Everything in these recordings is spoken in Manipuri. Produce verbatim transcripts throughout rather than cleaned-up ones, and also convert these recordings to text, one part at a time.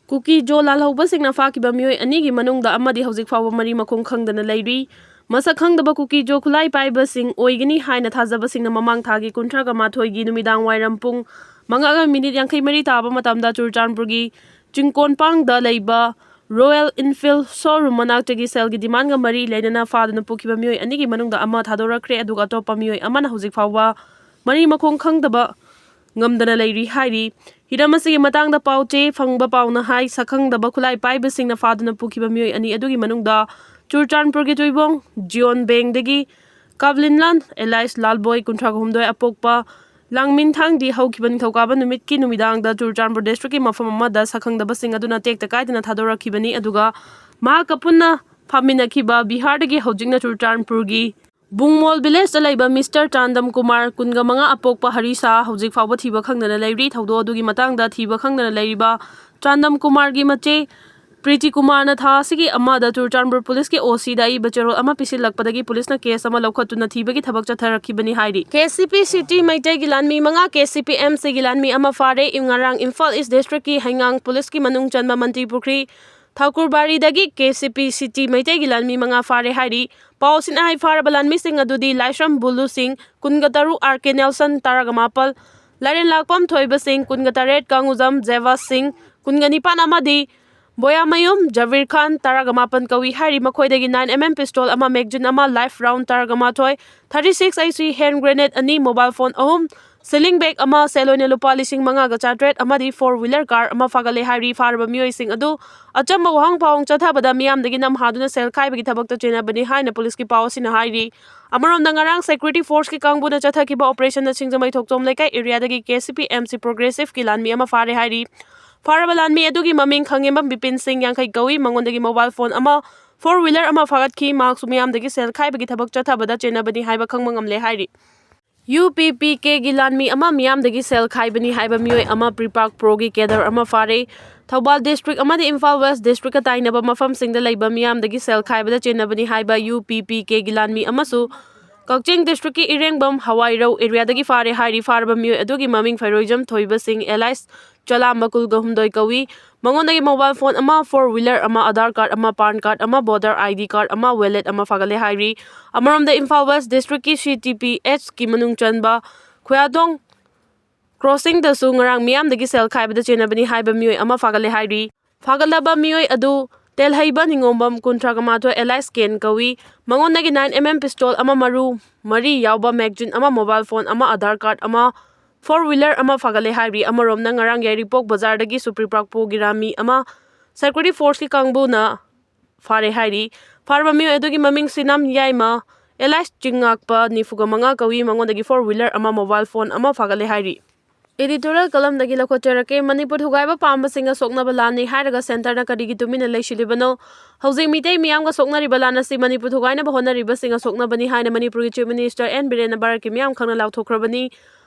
ꯀꯨꯀꯤ ꯖꯣ ꯂꯥꯜꯍꯧꯕꯁꯤꯡꯅ ꯐꯥꯈꯤꯕ ꯃꯤꯑꯣꯏ ꯑꯅꯤꯒꯤ ꯃꯅꯨꯡꯗ ꯑꯃꯗꯤ ꯍꯧꯖꯤꯛ ꯐꯥꯎꯕ ꯃꯔꯤ ꯃꯈꯣꯡ ꯈꯪꯗꯅ ꯂꯩꯔꯤ꯫ ꯃꯁꯛ ꯈꯪꯗꯕ ꯀꯨꯀꯤ ꯖꯣ ꯈꯨꯠꯂꯥꯏ ꯄꯥꯏꯕꯁꯤꯡ ꯑꯣꯏꯒꯅꯤ ꯍꯥꯏꯅ ꯊꯥꯖꯕꯁꯤꯡꯅ ꯃꯃꯥꯡ ꯊꯥꯒꯤ ꯀꯨꯟꯊ꯭ꯔꯥꯒ ꯃꯥꯊꯣꯏꯒꯤ ꯅꯨꯃꯤꯗꯥꯡ ꯋꯥꯏꯔꯝ ꯄꯨꯡ ꯃꯉꯥꯒ ꯃꯤꯅꯤꯠ ꯌꯥꯡꯈꯩ ꯃꯔꯤ ꯇꯥꯕ ꯃꯇꯝꯗ ꯆꯨꯔꯆꯥꯟꯄꯨꯔꯒꯤ ꯆꯤꯡꯀꯣꯟꯄꯥꯡꯗ ꯂꯩꯕ Royal Enfield showroom ꯃꯅꯥꯛꯇꯒꯤ ꯁꯦꯜꯒꯤ demand ꯒ ꯃꯔꯤ ꯂꯩꯅꯅ ꯐꯥꯗꯨꯅ ꯄꯨꯈꯤꯕ ꯃꯤꯑꯣꯏ ꯑꯅꯤꯒꯤ ꯃꯅꯨꯡꯗ ꯑꯃ ꯊꯥꯗꯣꯔꯛꯈ꯭ꯔꯦ, ꯑꯗꯨꯒ ꯑꯇꯣꯞꯄ ꯃꯤꯑꯣꯏ ꯑꯃꯅ ꯍꯧꯖꯤꯛ ꯐꯥꯎꯕ ꯃꯔꯤ ꯃꯈꯣꯡ ꯈꯪꯗꯕ ꯉꯝꯗꯅ ꯂꯩꯔꯤ ꯍꯥꯏꯔꯤ꯫ ꯍꯤꯔꯝ ꯑꯁꯤꯒꯤ ꯃꯇꯥꯡꯗ ꯄꯥꯎ ꯆꯦ ꯐꯪꯕ ꯄꯥꯎꯅ ꯍꯥꯏ, ꯁꯛꯈꯪꯗꯕ ꯈꯨꯠꯂꯥꯏ ꯄꯥꯏꯕꯁꯤꯡꯅ ꯐꯥꯗꯨꯅ ꯄꯨꯈꯤꯕ ꯃꯤꯑꯣꯏ ꯑꯅꯤ ꯑꯗꯨꯒꯤ ꯃꯅꯨꯡꯗ ꯆꯨꯔꯆꯥꯟꯄꯨꯔꯒꯤ ꯇꯨꯏꯕꯣꯡ ꯖꯤꯌꯣꯟ ꯕꯦꯡꯗꯒꯤ ꯀꯥꯕꯂꯤꯟꯂꯥꯜ alias ꯂꯥꯜꯕꯣꯏ, ꯀꯨꯟꯊ꯭ꯔꯥ ꯍꯨꯝꯗꯣꯏ, ꯑꯄꯣꯛꯄ ꯂꯥꯡꯃꯤꯟꯊꯥꯡꯗꯤ ꯍꯧꯈꯤꯕ ꯅꯤꯡꯊꯧꯀꯥꯕ ꯅꯨꯃꯤꯠꯀꯤ ꯅꯨꯃꯤꯗꯥꯡꯗ ꯆꯨꯔꯆꯥꯟꯄꯨꯔ district ꯀꯤ ꯃꯐꯝ ꯑꯃꯗ ꯁꯛꯈꯪꯗꯕꯁꯤꯡ ꯑꯗꯨꯅ ꯇꯦꯛꯇ ꯀꯥꯏꯗꯅ ꯊꯥꯗꯣꯔꯛꯈꯤꯕꯅꯤ, ꯑꯗꯨꯒ ꯃꯍꯥꯛꯀ ꯄꯨꯟꯅ ꯐꯝꯃꯤꯟꯅꯈꯤꯕ ꯕꯤꯍꯥꯔꯗꯒꯤ ꯍꯧꯖꯤꯛꯅ ꯆꯨꯔꯆꯥꯟꯄꯨꯔꯒꯤ ꯕꯨꯡꯃꯣꯜ village ꯇ ꯂꯩꯕ ꯃꯤꯁꯇꯔ ꯆꯥꯟꯗꯝ ꯀꯨꯃꯥꯔ, ꯀꯨꯟꯒ ꯃꯉꯥ, ꯑꯄꯣꯛꯄ ꯍꯔꯤ ꯁꯥꯍ ꯍꯧꯖꯤꯛ ꯐꯥꯎꯕ ꯊꯤꯕ ꯈꯪꯗꯅ ꯂꯩꯔꯤ꯫ ꯊꯧꯗꯣꯛ ꯑꯗꯨꯒꯤ ꯃꯇꯥꯡꯗ ꯊꯤꯕ ꯈꯪꯗꯅ ꯂꯩꯔꯤꯕ ꯆꯥꯟꯗꯝ ꯀꯨꯃꯥꯔꯒꯤ ꯃꯆꯦ ꯄ꯭ꯔꯤꯇꯤ ꯀꯨꯃꯥꯔꯅ ꯊꯥ ꯑꯁꯤꯒꯤ ꯑꯃꯗ ꯆꯨꯔꯆꯥꯟꯄꯨꯔ ꯄꯨꯂꯤꯁꯀꯤ ꯑꯣ ꯁꯤꯗ ꯑꯏꯕ ꯆꯦꯔꯣꯜ ꯑꯃ ꯄꯤꯁꯤꯜꯂꯛꯄꯗꯒꯤ ꯄꯨꯂꯤꯁꯅ case ꯑꯃ ꯂꯧꯈꯠꯇꯨꯅ ꯊꯤꯕꯒꯤ ꯊꯕꯛ ꯆꯠꯊꯔꯛꯈꯤꯕꯅꯤ ꯍꯥꯏꯔꯤ꯫ ꯀꯦ ꯁꯤ ꯄꯤ ꯁꯤꯇꯤ ꯃꯩꯇꯩꯒꯤ ꯂꯥꯟꯃꯤ ꯃꯉꯥ, ꯀꯦ ꯁꯤ ꯄꯤ ꯑꯦꯝ ꯁꯤꯒꯤ ꯂꯥꯟꯃꯤ ꯑꯃ ꯐꯥꯔꯦ꯫ ꯉꯔꯥꯡ ꯏꯝꯐꯥꯜ East district ꯀꯤ ꯍꯩꯉꯥꯡ ꯄꯨꯂꯤꯁꯀꯤ ꯃꯅꯨꯡ ꯆꯟꯕ ꯃꯟꯇ꯭ꯔꯤꯄꯨꯈ꯭ꯔꯤ ꯊꯥꯀꯨꯔꯕꯥꯔꯤꯗꯒꯤ ꯀꯦ ꯁꯤ ꯄꯤ ꯁꯤꯇꯤ ꯃꯩꯇꯩꯒꯤ ꯂꯥꯟꯃꯤ ꯃꯉꯥ ꯐꯥꯔꯦ ꯍꯥꯏꯔꯤ꯫ ꯄꯥꯎ ꯑꯁꯤꯅ ꯍꯥꯏ, ꯐꯥꯔꯕ ꯂꯥꯟꯃꯤꯁꯤꯡ ꯑꯗꯨꯗꯤ ꯂꯥꯏꯁ꯭ꯔꯝ ꯕꯨꯂꯨ ꯁꯤꯡ, ꯀꯨꯟꯒ ꯇꯔꯨꯛ, ꯑꯥꯔ ꯀꯦ ꯅꯦꯜꯁꯟ, ꯇꯔꯥꯒ ꯃꯥꯄꯜ, ꯂꯥꯏꯔꯦꯟꯂꯥꯛꯄꯝ ꯊꯣꯏꯕ ꯁꯤꯡ, ꯀꯨꯟꯒ ꯇꯔꯦꯠ, ꯀꯥꯡꯉꯨꯖꯝ ꯖꯦꯕꯥ ꯁꯤꯡ, ꯀꯨꯟꯒ ꯅꯤꯄꯥꯟ, ꯑꯃꯗꯤ ꯕꯣꯌꯥꯃꯌꯨꯝ ꯖꯕꯤꯔ ꯈꯥꯟ, ꯇꯔꯥꯒ ꯃꯥꯄꯟ ꯀꯧꯏ ꯍꯥꯏꯔꯤ꯫ ꯃꯈꯣꯏꯗꯒꯤ nine M M pistol ꯑꯃ, magazine ꯑꯃ, live round ꯇꯔꯥꯒ ꯃꯥꯊꯣꯏ, thirty six H E hand grenade ꯑꯅꯤ, mobile phone ꯑꯍꯨꯝ, sling bag ꯑꯃ, ꯁꯦꯜ ꯑꯣꯏꯅ ꯂꯨꯄꯥ ꯂꯤꯁꯤꯡ ꯃꯉꯥꯒ ꯆꯥꯇ꯭ꯔꯦꯠ ꯑꯃꯗꯤ four wheeler car ꯑꯃ ꯐꯥꯒꯠꯂꯦ ꯍꯥꯏꯔꯤ꯫ ꯐꯥꯔꯕ ꯃꯤꯑꯣꯏꯁꯤꯡ ꯑꯗꯨ ꯑꯆꯝꯕ ꯋꯥꯍꯪ ꯄꯥꯎꯍꯪ ꯆꯠꯊꯕꯗ ꯃꯤꯌꯥꯝꯗꯒꯤ ꯅꯝꯍꯥꯗꯨꯅ ꯁꯦꯜ ꯈꯥꯏꯕꯒꯤ ꯊꯕꯛꯇ ꯆꯦꯟꯅꯕꯅꯤ ꯍꯥꯏꯅ ꯄꯨꯂꯤꯁꯀꯤ ꯄꯥꯎ ꯑꯁꯤꯅ ꯍꯥꯏꯔꯤ꯫ ꯑꯃꯔꯣꯝꯗ, ꯉꯔꯥꯡ security force ꯀꯤ ꯀꯥꯡꯕꯨꯅ ꯆꯠꯊꯈꯤꯕ operation ꯗ ꯁꯤꯡꯖꯃꯩ ꯊꯣꯛꯆꯣꯝ ꯂꯩꯀꯥꯏ area ꯗꯒꯤ K C P M C Progressive ꯀꯤ ꯂꯥꯟꯃꯤ ꯑꯃ ꯐꯥꯔꯦ ꯍꯥꯏꯔꯤ꯫ ꯐꯥꯔꯕ ꯂꯥꯟꯃꯤ ꯑꯗꯨꯒꯤ ꯃꯃꯤꯡ ꯈꯪꯉꯦꯝꯕꯝ ꯕꯤꯄꯤꯟ ꯁꯤꯡ, ꯌꯥꯡꯈꯩ ꯀꯧꯏ꯫ ꯃꯉꯣꯟꯗꯒꯤ mobile phone ꯑꯃ, four wheeler ꯑꯃ ꯐꯥꯒꯠꯈꯤ꯫ ꯃꯍꯥꯛꯁꯨ ꯃꯤꯌꯥꯝꯗꯒꯤ ꯁꯦꯜ ꯈꯥꯏꯕꯒꯤ ꯊꯕꯛ ꯆꯠꯊꯕꯗ ꯆꯦꯟꯅꯕꯅꯤ ꯍꯥꯏꯕ ꯈꯪꯕ ꯉꯝꯂꯦ ꯍꯥꯏꯔꯤ꯫ U P P K ꯒꯤ ꯂꯥꯟꯃꯤ ꯑꯃ ꯃꯤꯌꯥꯝꯗꯒꯤ ꯁꯦꯜ ꯈꯥꯏꯕꯅꯤ ꯍꯥꯏꯕ ꯃꯤꯑꯣꯏ ꯑꯃ, PREPAK Pro ꯒꯤ cadre ꯑꯃ ꯐꯥꯔꯦ꯫ ꯊꯧꯕꯥꯜ district ꯑꯃꯗꯤ ꯏꯝꯐꯥꯜ West district ꯀ ꯇꯥꯏꯅꯕ ꯃꯐꯝꯁꯤꯡꯗ ꯂꯩꯕ ꯃꯤꯌꯥꯝꯗꯒꯤ ꯁꯦꯜ ꯈꯥꯏꯕꯗ ꯆꯦꯟꯅꯕꯅꯤ ꯍꯥꯏꯕ U P P K ꯒꯤ ꯂꯥꯟꯃꯤ ꯑꯃꯁꯨ ꯀꯛꯆꯤꯡ district ꯀꯤ ꯏꯔꯦꯡꯕꯝ ꯍꯋꯥꯏꯔꯧ area ꯗꯒꯤ ꯐꯥꯔꯦ ꯍꯥꯏꯔꯤ꯫ ꯐꯥꯔꯕ ꯃꯤꯑꯣꯏ ꯑꯗꯨꯒꯤ ꯃꯃꯤꯡ ꯐꯩꯔꯣꯏꯖꯝ ꯊꯣꯏꯕ ꯁꯤꯡ alias ꯆꯂꯥꯝꯕ ꯀꯨꯟꯒ ꯍꯨꯝꯗꯣꯏ ꯀꯧꯏ꯫ ꯃꯉꯣꯟꯗꯒꯤ mobile phone ꯑꯃ, four wheeler ꯑꯃ, Aadhaar card ꯑꯃ, PAN card ꯑꯃ, voter ID card ꯑꯃ, wallet ꯑꯃ ꯐꯥꯒꯠꯂꯦ ꯍꯥꯏꯔꯤ꯫ ꯑꯃꯔꯣꯝꯗ ꯏꯝꯐꯥꯜ West district ꯀꯤ C T P H ꯀꯤ ꯃꯅꯨꯡ ꯆꯟꯕ ꯈꯨꯌꯥꯊꯣꯡ crossing ꯗꯁꯨ ꯉꯔꯥꯡ ꯃꯤꯌꯥꯝꯗꯒꯤ ꯁꯦꯜ ꯈꯥꯏꯕꯗ ꯆꯦꯟꯅꯕꯅꯤ ꯍꯥꯏꯕ ꯃꯤꯑꯣꯏ ꯑꯃ ꯐꯥꯒꯠꯂꯦ ꯍꯥꯏꯔꯤ꯫ ꯐꯥꯒꯠꯂꯕ ꯃꯤꯑꯣꯏ ꯑꯗꯨ ꯇꯦꯜꯍꯩꯕ ꯅꯤꯉꯣꯝꯕꯝ ꯀꯨꯟꯊ꯭ꯔꯥ ꯃꯉꯥ alias ꯀꯦꯟ ꯀꯧꯏ꯫ ꯃꯉꯣꯟꯗꯒꯤ nine M M pistol ꯑꯃ, ꯃꯔꯨ ꯃꯔꯤ ꯌꯥꯎꯕ magazine ꯑꯃ, mobile phone ꯑꯃ, Aadhaar card ꯑꯃ, four wheeler ꯑꯃ ꯐꯥꯒꯠꯂꯦ ꯍꯥꯏꯔꯤ꯫ ꯑꯃꯔꯣꯝꯅ ꯉꯔꯥꯡ ꯌꯥꯏꯔꯤꯄꯣꯛ ꯕꯖꯥꯔꯗꯒꯤ ꯁꯨꯄ꯭ꯔꯤꯄꯥꯛꯄꯨꯒꯤ ꯔꯥꯃꯤ ꯑꯃ security force ꯀꯤ ꯀꯥꯡꯕꯨꯅ ꯐꯥꯔꯦ ꯍꯥꯏꯔꯤ꯫ ꯐꯥꯔꯕ ꯃꯤꯑꯣꯏ ꯑꯗꯨꯒꯤ ꯃꯃꯤꯡ ꯁꯤꯅꯥꯝ ꯌꯥꯏꯃ alias ꯆꯤꯡꯉꯥꯛꯄ ꯅꯤꯐꯨꯒ ꯃꯉꯥ ꯀꯧꯏ꯫ ꯃꯉꯣꯟꯗꯒꯤ four wheeler ꯑꯃ, mobile phone ꯑꯃ ꯐꯥꯒꯠꯂꯦ ꯍꯥꯏꯔꯤ꯫ Editorial column ꯗꯒꯤ ꯂꯧꯈꯠꯆꯔꯛꯀꯦ꯫ ꯃꯅꯤꯄꯨꯔ ꯊꯨꯒꯥꯏꯕ ꯄꯥꯝꯕꯁꯤꯡꯅ ꯁꯣꯛꯅꯕ ꯂꯥꯟꯅꯤ ꯍꯥꯏꯔꯒ centre ꯅ ꯀꯔꯤꯒꯤ ꯇꯨꯃꯤꯟꯅ ꯂꯩꯁꯤꯜꯂꯤꯕꯅꯣ? ꯍꯧꯖꯤꯛ ꯃꯤꯇꯩ ꯃꯤꯌꯥꯝꯒ ꯁꯣꯛꯅꯔꯤꯕ ꯂꯥꯟ ꯑꯁꯤ ꯃꯅꯤꯄꯨꯔ ꯊꯨꯒꯥꯏꯅꯕ ꯍꯣꯠꯅꯔꯤꯕꯁꯤꯡꯅ ꯁꯣꯛꯅꯕꯅꯤ ꯍꯥꯏꯅ ꯃꯅꯤꯄꯨꯔꯒꯤ Chief Minister N ꯕꯤꯔꯦꯟꯅ ꯚꯥꯔꯠꯀꯤ ꯃꯤꯌꯥꯝ ꯈꯪꯅ ꯂꯥꯎꯊꯣꯛꯈ꯭ꯔꯕꯅꯤ꯫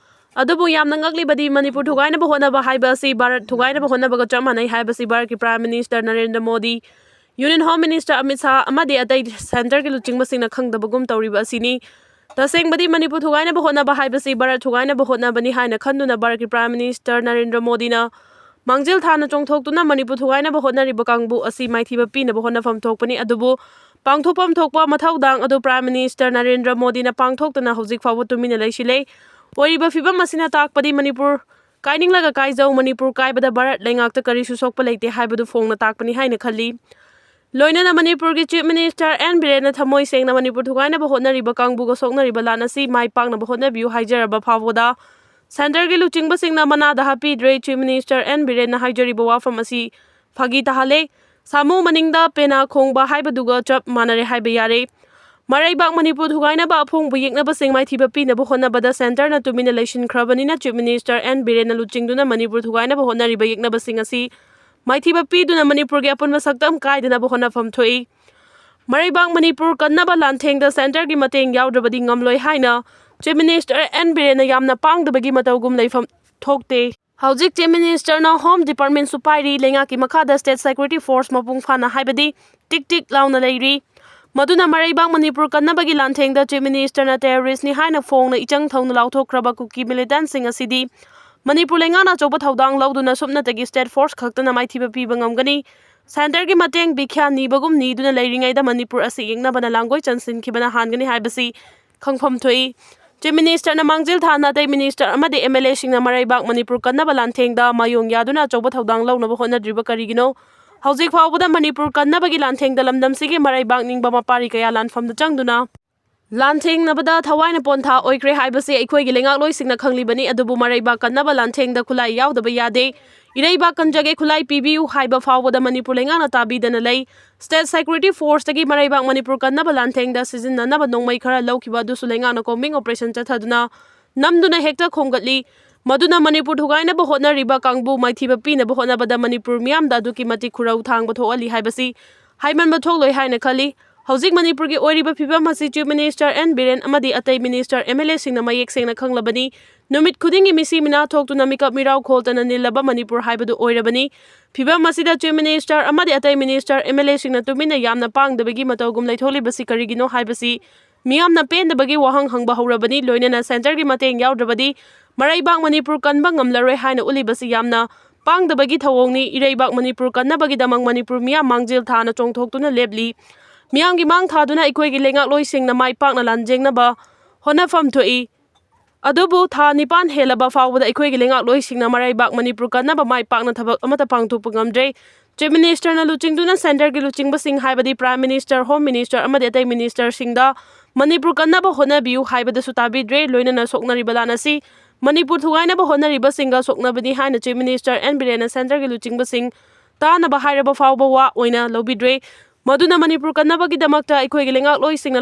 ꯑꯗꯨꯕꯨ ꯌꯥꯝꯅ ꯉꯛꯂꯤꯕꯗꯤ ꯃꯅꯤꯄꯨꯔ ꯊꯨꯒꯥꯏꯅꯕ ꯍꯣꯠꯅꯕ ꯍꯥꯏꯕ ꯑꯁꯤ ꯚꯥꯔꯠ ꯊꯨꯒꯥꯏꯅꯕ ꯍꯣꯠꯅꯕꯒ ꯆꯞ ꯃꯥꯟꯅꯩ ꯍꯥꯏꯕꯁꯤ ꯚꯥꯔꯠꯀꯤ Prime Minister Narendra Modi, Union Home Minister Amit Shah ꯑꯃꯗꯤ ꯑꯇꯩ centre ꯒꯤ ꯂꯨꯆꯤꯡꯕꯁꯤꯡꯅ ꯈꯪꯗꯕꯒꯨꯝ ꯇꯧꯔꯤꯕ ꯑꯁꯤꯅꯤ꯫ ꯇꯁꯦꯡꯕꯗꯤ ꯃꯅꯤꯄꯨꯔ ꯊꯨꯒꯥꯏꯅꯕ ꯍꯣꯠꯅꯕ ꯍꯥꯏꯕꯁꯤ ꯚꯥꯔꯠ ꯊꯨꯒꯥꯏꯅꯕ ꯍꯣꯠꯅꯕꯅꯤ ꯍꯥꯏꯅ ꯈꯟꯗꯨꯅ ꯚꯥꯔꯠꯀꯤ Prime Minister ꯅꯔꯦꯟꯗ꯭ꯔ ꯃꯣꯗꯤꯅ ꯃꯥꯡꯖꯤꯜ ꯊꯥꯅ ꯆꯣꯡꯊꯣꯛꯇꯨꯅ ꯃꯅꯤꯄꯨꯔ ꯊꯨꯒꯥꯏꯅꯕ ꯍꯣꯠꯅꯔꯤꯕ ꯀꯥꯡꯕꯨ ꯑꯁꯤ ꯃꯥꯏꯊꯤꯕ ꯄꯤꯅꯕ ꯍꯣꯠꯅꯐꯝ ꯊꯣꯛꯄꯅꯤ꯫ ꯑꯗꯨꯕꯨ ꯄꯥꯡꯊꯣꯛꯐꯝ ꯊꯣꯛꯄ ꯃꯊꯧꯗꯥꯡ ꯑꯗꯨ Prime Minister ꯅꯔꯦꯟꯗ꯭ꯔ ꯃꯣꯗꯤꯅ ꯄꯥꯡꯊꯣꯛꯇꯅ ꯍꯧꯖꯤꯛ ꯐꯥꯎꯕ ꯇꯨꯃꯤꯟꯅ ꯂꯩꯁꯤꯜꯂꯦ꯫ ꯑꯣꯏꯔꯤꯕ ꯐꯤꯕꯝ ꯑꯁꯤꯅ ꯇꯥꯛꯄꯗꯤ ꯃꯅꯤꯄꯨꯔ ꯀꯥꯏꯅꯤꯡꯂꯒ ꯀꯥꯏꯖꯧ, ꯃꯅꯤꯄꯨꯔ ꯀꯥꯏꯕꯗ ꯚꯥꯔꯠ ꯂꯩꯉꯥꯛꯇ ꯀꯔꯤꯁꯨ ꯁꯣꯛꯄ ꯂꯩꯇꯦ ꯍꯥꯏꯕꯗꯨ ꯐꯣꯡꯅ ꯇꯥꯛꯄꯅꯤ ꯍꯥꯏꯅ ꯈꯜꯂꯤ꯫ ꯂꯣꯏꯅꯅ ꯃꯅꯤꯄꯨꯔꯒꯤ Chief Minister N ꯕꯤꯔꯦꯟꯅ ꯊꯃꯣꯏ ꯁꯦꯡꯅ ꯃꯅꯤꯄꯨꯔ ꯊꯨꯒꯥꯏꯅꯕ ꯍꯣꯠꯅꯔꯤꯕ ꯀꯥꯡꯕꯨꯒ ꯁꯣꯛꯅꯔꯤꯕ ꯂꯥꯟ ꯑꯁꯤ ꯃꯥꯏ ꯄꯥꯛꯅꯕ ꯍꯣꯠꯅꯕꯤꯌꯨ ꯍꯥꯏꯖꯔꯕ ꯐꯥꯎꯕꯗ centre ꯒꯤ ꯂꯨꯆꯤꯡꯕꯁꯤꯡꯅ ꯃꯅꯥꯗ ꯍꯥꯞꯄꯤꯗ꯭ꯔꯦ꯫ Chief Minister N ꯕꯤꯔꯦꯟꯅ ꯍꯥꯏꯖꯔꯤꯕ ꯋꯥꯐꯝ ꯑꯁꯤ ꯐꯥꯒꯤ ꯇꯥꯍꯜꯂꯦ꯫ ꯁꯥꯃꯨ ꯃꯅꯤꯡꯗ ꯄꯦꯅꯥ ꯈꯣꯡꯕ ꯍꯥꯏꯕꯗꯨꯒ ꯆꯞ ꯃꯥꯟꯅꯔꯦ ꯍꯥꯏꯕ ꯌꯥꯔꯦ꯫ ꯃꯔꯩꯕꯥꯛ ꯃꯅꯤꯄꯨꯔ ꯊꯨꯒꯥꯏꯅꯕ ꯑꯐꯣꯡꯕ ꯌꯦꯛꯅꯕꯁꯤꯡ ꯃꯥꯏꯊꯤꯕ ꯄꯤꯅꯕ ꯍꯣꯠꯅꯕꯗ centre ꯅ ꯇꯨꯃꯤꯟꯅ ꯂꯩꯁꯤꯟꯈ꯭ꯔꯕꯅꯤꯅ Chief Minister N ꯕꯤꯔꯦꯟꯅ ꯂꯨꯆꯤꯡꯗꯨꯅ ꯃꯅꯤꯄꯨꯔ ꯊꯨꯒꯥꯏꯅꯕ ꯍꯣꯠꯅꯔꯤꯕ ꯌꯦꯛꯅꯕꯁꯤꯡ ꯑꯁꯤ ꯃꯥꯏꯊꯤꯕ ꯄꯤꯗꯨꯅ ꯃꯅꯤꯄꯨꯔꯒꯤ ꯑꯄꯨꯟꯕ ꯁꯛꯇꯝ ꯀꯥꯏꯗꯅꯕ ꯍꯣꯠꯅꯐꯝ ꯊꯣꯛꯏ꯫ ꯃꯔꯩꯕꯥꯛ ꯃꯅꯤꯄꯨꯔ ꯀꯟꯅꯕ ꯂꯥꯟꯊꯦꯡꯗ centre ꯒꯤ ꯃꯇꯦꯡ ꯌꯥꯎꯗ꯭ꯔꯕꯗꯤ ꯉꯝꯂꯣꯏ ꯍꯥꯏꯅ Chief Minister N ꯕꯤꯔꯦꯟꯅ ꯌꯥꯝꯅ ꯄꯥꯡꯗꯕꯒꯤ ꯃꯇꯧꯒꯨꯝ ꯂꯩꯐꯝ ꯊꯣꯛꯇꯦ꯫ ꯍꯧꯖꯤꯛ Chief Minister ꯅ Home Department ꯁꯨ ꯄꯥꯏꯔꯤ꯫ ꯂꯩꯉꯥꯛꯀꯤ ꯃꯈꯥꯗ state security force ꯃꯄꯨꯡ ꯐꯥꯅ ꯍꯥꯏꯕꯗꯤ ꯇꯤꯛ ꯇꯤꯛ ꯂꯥꯎꯅ ꯂꯩꯔꯤ꯫ ꯃꯗꯨꯅ ꯃꯔꯩꯕꯥꯛ ꯃꯅꯤꯄꯨꯔ ꯀꯟꯅꯕꯒꯤ ꯂꯥꯟꯊꯦꯡꯗ Chief Minister ꯅ terrorist ꯅꯤ ꯍꯥꯏꯅ ꯐꯣꯡꯅ ꯏꯆꯪ ꯊꯧꯅ ꯂꯥꯎꯊꯣꯛꯈ꯭ꯔꯕ ꯀꯨꯀꯤ militant ꯁꯤꯡ ꯑꯁꯤꯗꯤ ꯃꯅꯤꯄꯨꯔ ꯂꯩꯉꯥꯛꯅ ꯑꯆꯧꯕ ꯊꯧꯗꯥꯡ ꯂꯧꯗꯨꯅ ꯁꯨꯞꯅꯇꯒꯤ state force ꯈꯛꯇꯅ ꯃꯥꯏꯊꯤꯕ ꯄꯤꯕ ꯉꯝꯒꯅꯤ꯫ Centre ꯒꯤ ꯃꯇꯦꯡ ꯚꯤꯈ꯭ꯌꯥ ꯅꯤꯕꯒꯨꯝ ꯅꯤꯗꯨꯅ ꯂꯩꯔꯤꯉꯩꯗ ꯃꯅꯤꯄꯨꯔ ꯑꯁꯤ ꯌꯦꯛꯅꯕꯅ ꯂꯥꯡꯒꯣꯏ ꯆꯟꯁꯤꯟꯈꯤꯕꯅ ꯍꯥꯟꯒꯅꯤ ꯍꯥꯏꯕꯁꯤ ꯈꯪꯐꯝ ꯊꯣꯛꯏ꯫ Chief Minister ꯅ ꯃꯥꯡꯖꯤꯜ ꯊꯥꯅ ꯑꯇꯩ minister ꯑꯃꯗꯤ MLA ꯁꯤꯡꯅ ꯃꯔꯩꯕꯥꯛ ꯃꯅꯤꯄꯨꯔ ꯀꯟꯅꯕ ꯂꯥꯟꯊꯦꯡꯗ ꯃꯥꯌꯣꯡ ꯌꯥꯗꯨꯅ ꯑꯆꯧꯕ ꯊꯧꯗꯥꯡ ꯂꯧꯅꯕ ꯍꯣꯠꯅꯗ꯭ꯔꯤꯕ ꯀꯔꯤꯒꯤꯅꯣ? ꯍꯧꯖꯤꯛ ꯐꯥꯎꯕꯗ ꯃꯅꯤꯄꯨꯔ ꯀꯟꯅꯕꯒꯤ ꯂꯥꯟꯊꯦꯡꯗ ꯂꯝꯗꯝꯁꯤꯒꯤ ꯃꯔꯩꯕꯥꯛ ꯅꯤꯡꯕ ꯃꯄꯥꯔꯤ ꯀꯌꯥ ꯂꯥꯟꯐꯝꯗ ꯆꯪꯗꯨꯅ ꯂꯥꯟꯊꯦꯡꯅꯕꯗ ꯊꯋꯥꯏꯅ ꯄꯣꯟꯊꯥ ꯑꯣꯏꯈ꯭ꯔꯦ ꯍꯥꯏꯕꯁꯤ ꯑꯩꯈꯣꯏꯒꯤ ꯂꯩꯉꯥꯛꯂꯣꯏꯁꯤꯡꯅ ꯈꯪꯂꯤꯕꯅꯤ꯫ ꯑꯗꯨꯕꯨ ꯃꯔꯩꯕꯥꯛ ꯀꯟꯅꯕ ꯂꯥꯟꯊꯦꯡꯗ ꯈꯨꯠꯂꯥꯏ ꯌꯥꯎꯗꯕ ꯌꯥꯗꯦ꯫ "ꯏꯔꯩꯕꯥꯛ ꯀꯟꯖꯒꯦ, ꯈꯨꯠꯂꯥꯏ ꯄꯤꯕꯤꯌꯨ" ꯍꯥꯏꯕ ꯐꯥꯎꯕꯗ ꯃꯅꯤꯄꯨꯔ ꯂꯩꯉꯥꯛꯅ ꯇꯥꯕꯤꯗꯅ ꯂꯩ꯫ State Security Force ꯇꯒꯤ ꯃꯔꯩꯕꯥꯛ ꯃꯅꯤꯄꯨꯔ ꯀꯟꯅꯕ ꯂꯥꯟꯊꯦꯡꯗ ꯁꯤꯖꯤꯟꯅꯅꯕ ꯅꯣꯡꯃꯩ ꯈꯔ ꯂꯧꯈꯤꯕ ꯑꯗꯨꯁꯨ ꯂꯩꯉꯥꯛꯅ combing operation ꯆꯠꯊꯗꯨꯅ ꯅꯝꯗꯨꯅ ꯍꯦꯛꯇ ꯈꯣꯝꯒꯠꯂꯤ꯫ ꯃꯗꯨꯅ ꯃꯅꯤꯄꯨꯔ ꯊꯨꯒꯥꯏꯅꯕ ꯍꯣꯠꯅꯔꯤꯕ ꯀꯥꯡꯕꯨ ꯃꯥꯏꯊꯤꯕ ꯄꯤꯅꯕ ꯍꯣꯠꯅꯕꯗ ꯃꯅꯤꯄꯨꯔ ꯃꯤꯌꯥꯝꯗ ꯑꯗꯨꯛꯀꯤ ꯃꯇꯤꯛ ꯈꯨꯔꯧ ꯊꯥꯡꯕ ꯊꯣꯛꯍꯜꯂꯤ ꯍꯥꯏꯕꯁꯤ ꯍꯥꯏꯃꯟꯕ ꯊꯣꯛꯂꯣꯏ ꯍꯥꯏꯅ ꯈꯜꯂꯤ꯫ ꯍꯧꯖꯤꯛ ꯃꯅꯤꯄꯨꯔꯒꯤ ꯑꯣꯏꯔꯤꯕ ꯐꯤꯕꯝ ꯑꯁꯤ Chief Minister N ꯕꯤꯔꯦꯟ ꯑꯃꯗꯤ ꯑꯇꯩ minister, MLA ꯁꯤꯡꯅ ꯃꯌꯦꯛ ꯁꯦꯡꯅ ꯈꯪꯂꯕꯅꯤ꯫ ꯅꯨꯃꯤꯠ ꯈꯨꯗꯤꯡꯒꯤ ꯃꯤꯁꯤ ꯃꯤꯅꯥ ꯊꯣꯛꯇꯨꯅ ꯃꯤꯀꯞ ꯃꯤꯔꯥꯎ ꯈꯣꯜꯇꯅ ꯅꯤꯜꯂꯕ ꯃꯅꯤꯄꯨꯔ ꯍꯥꯏꯕꯗꯨ ꯑꯣꯏꯔꯕꯅꯤ꯫ ꯐꯤꯕꯝ ꯑꯁꯤꯗ Chief Minister ꯑꯃꯗꯤ ꯑꯇꯩ minister, MLA ꯁꯤꯡꯅ ꯇꯨꯃꯤꯟꯅ ꯌꯥꯝꯅ ꯄꯥꯡꯗꯕꯒꯤ ꯃꯇꯧꯒꯨꯝ ꯂꯩꯊꯣꯛꯂꯤꯕꯁꯤ ꯀꯔꯤꯒꯤꯅꯣ ꯍꯥꯏꯕꯁꯤ ꯃꯤꯌꯥꯝꯅ ꯄꯦꯟꯗꯕꯒꯤ ꯋꯥꯍꯪ ꯍꯪꯕ ꯍꯧꯔꯕꯅꯤ꯫ ꯂꯣꯏꯅꯅ Centre ꯒꯤ ꯃꯇꯦꯡ ꯌꯥꯎꯗ꯭ꯔꯕꯗꯤ ꯃꯔꯩꯕꯥꯛ ꯃꯅꯤꯄꯨꯔ ꯀꯟꯕ ꯉꯝꯂꯔꯣꯏ ꯍꯥꯏꯅ ꯎꯠꯂꯤꯕꯁꯤ ꯌꯥꯝꯅ ꯄꯥꯡꯗꯕꯒꯤ ꯊꯧꯑꯣꯡꯅꯤ꯫ ꯏꯔꯩꯕꯥꯛ ꯃꯅꯤꯄꯨꯔ ꯀꯟꯅꯕꯒꯤꯗꯃꯛ ꯃꯅꯤꯄꯨꯔ ꯃꯤꯌꯥꯝ ꯃꯥꯡꯖꯤꯜ ꯊꯥꯅ ꯆꯣꯡꯊꯣꯛꯇꯨꯅ ꯂꯦꯞꯂꯤ꯫ ꯃꯤꯌꯥꯝꯒꯤ ꯃꯥꯡ ꯊꯥꯗꯨꯅ ꯑꯩꯈꯣꯏꯒꯤ ꯂꯩꯉꯥꯛꯂꯣꯏꯁꯤꯡꯅ ꯃꯥꯏ ꯄꯥꯛꯅ ꯂꯥꯟꯖꯦꯡꯅꯕ ꯍꯣꯠꯅꯐꯝ ꯊꯣꯛꯏ꯫ ꯑꯗꯨꯕꯨ ꯊꯥ ꯅꯤꯄꯥꯟ ꯍꯦꯜꯂꯕ ꯐꯥꯎꯕꯗ ꯑꯩꯈꯣꯏꯒꯤ ꯂꯩꯉꯥꯛꯂꯣꯏꯁꯤꯡꯅ ꯃꯔꯩꯕꯥꯛ ꯃꯅꯤꯄꯨꯔ ꯀꯟꯅꯕ ꯃꯥꯏ ꯄꯥꯛꯅ ꯊꯕꯛ ꯑꯃꯠꯇ ꯄꯥꯡꯊꯣꯛꯄ ꯉꯝꯗ꯭ꯔꯦ꯫ Chief Minister ꯅ ꯂꯨꯆꯤꯡꯗꯨꯅ Centre ꯒꯤ ꯂꯨꯆꯤꯡꯕꯁꯤꯡ ꯍꯥꯏꯕꯗꯤ Prime Minister, Home Minister ꯑꯃꯗꯤ ꯑꯇꯩ minister ꯁꯤꯡꯗ ꯃꯅꯤꯄꯨꯔ ꯀꯟꯅꯕ ꯍꯣꯠꯅꯕꯤꯌꯨ ꯍꯥꯏꯕꯗꯁꯨ ꯇꯥꯕꯤꯗ꯭ꯔꯦ꯫ ꯂꯣꯏꯅꯅ ꯁꯣꯛꯅꯔꯤꯕ ꯂꯥꯟ ꯑꯁꯤ ꯃꯅꯤꯄꯨꯔ ꯊꯨꯒꯥꯏꯅꯕ ꯍꯣꯠꯅꯔꯤꯕꯁꯤꯡꯒ ꯁꯣꯛꯅꯕꯅꯤ ꯍꯥꯏꯅ Chief Minister N ꯕꯤꯔꯦꯟꯅ Centre ꯒꯤ ꯂꯨꯆꯤꯡꯕꯁꯤꯡ ꯇꯥꯅꯕ ꯍꯥꯏꯔꯕ ꯐꯥꯎꯕ ꯋꯥ ꯑꯣꯏꯅ ꯂꯧꯕꯤꯗ꯭ꯔꯦ꯫ ꯃꯗꯨꯅ ꯃꯅꯤꯄꯨꯔ ꯀꯟꯅꯕꯒꯤꯗꯃꯛꯇ ꯑꯩꯈꯣꯏꯒꯤ ꯂꯩꯉꯥꯛꯂꯣꯏꯁꯤꯡꯅ